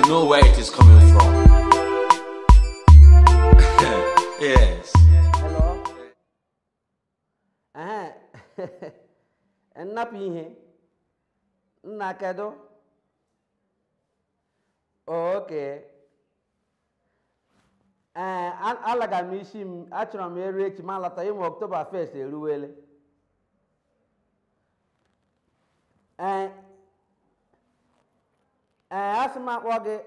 know where it is coming from. Yes. Hello? Ehe. Nnapụ ihe. Nna kedu? Okay. Ee, alaga m isi m, achọrọ m eru echi ma lata ịmụ October 1st eruwele. Ee, ee, asị m akpọ gị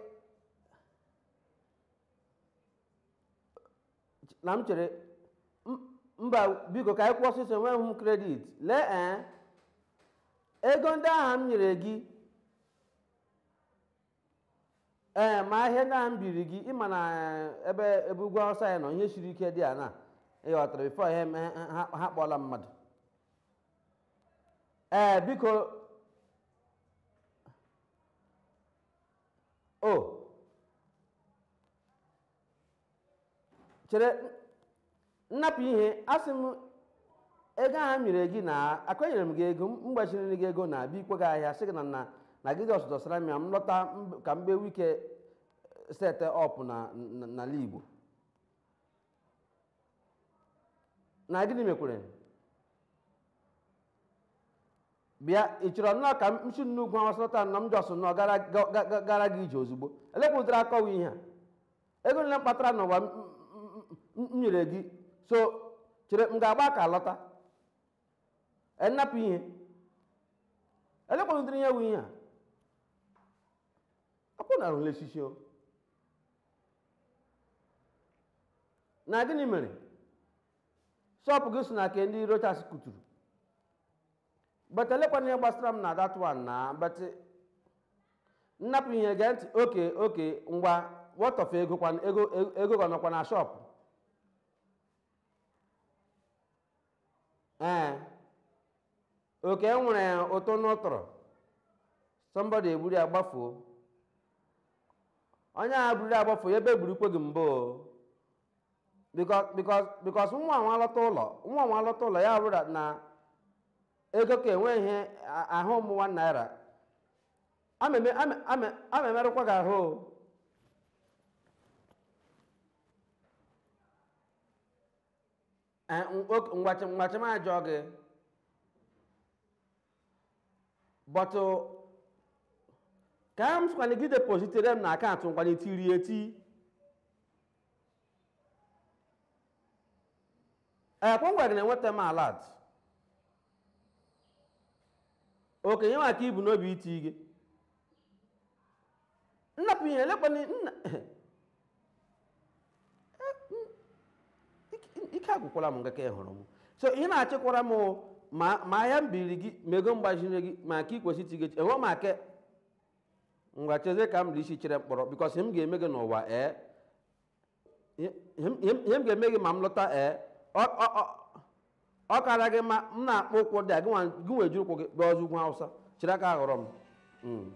na m chere mba biko ka anyị kwụọ ọsịsọ, enweghị m kredit. Lee ee, ego ndị ahụ m nyere gị, ee, ma ahịa ndị ahụ m biri gị, ịma na ebe ebe ugwu Awụsa ya nọ ihe siri ike dị a na ịghọtara bifo ihe ha kpọọla mmadụ. Ee, biko o chere nnapụ ihe, asị m ego ahụ m nyere gị na akwenyere m gị ego, m gbachiri gị ego na abịa ikwe gị ahịa, sị gị na na na Jizọs dọsara m ya, m lọta ka m gbewe ike sete ọpụ na n'ala Igbo. Na gịnị mekwere? Bịa, ị chọrọ nnọọ ka m si n'ugwu Awụsa lọta nnọọ m jọsụ nnọọ gara gị ije ozugbo. Elekwa ụdịrị akọwa ihe a. Ego niile m kpatara n'ụwa m nyere gị, so chere m ga-agba ka lọta. Nnapụ ihe. Elekwa ụdịrị ihe wụ ihe a. Akwụ na arụla esisi o. Na gịnị mere? Shọpụ gị so na ke ndị Rochas kuturu. But elekwana ihe gbasara m na that one na but nnapụ ihe, gee ntị. Oke oke ngwa, what of ego kwan, ego ego ka nọkwa na shọpụ. Ee, oke nwere ụtụ n'ụtụrụ, somebody egburu ya gbafuo. Onye a gburu ya gbafuo, ebe egburukwe gị mbụ o. Because nwa nwa lọta ụlọ, nwa nwa lọta ụlọ ya bụrụ na ego ka enwe ihe ahụ ụmụ 1 naira. Ama emerụkwa gị ahụ o. Ngwachi m ajụọ gị, but ka m sịkwana gị depositere m na akaụntụ nkwana itiri eti. Ee, kwa ngwa gị na-enweta m alat. Okenye maka ibu n'obi iti gị. Nnapụ ihe, elekwana nna ike agwụkwala m nga ka ị hụrụ m. So ihe na-achịkwara m ma ahịa m biri gị, ma ego m gbaziri gị, ma ka ị kwesị iti gị, enwe m ake ngwa chezie ka m dị isi chere mkpọrọ, bikọs ihe m ga-eme gị n'ụwa ee, ihe m ga-eme gị ma m lọta ee, ọ kara gị ma m na-akpọ ụkwụ dị a, gị nwee jiri ụkwụ gị bịa ọzọ ugwu Awụsa, chere aka aghọrọ m.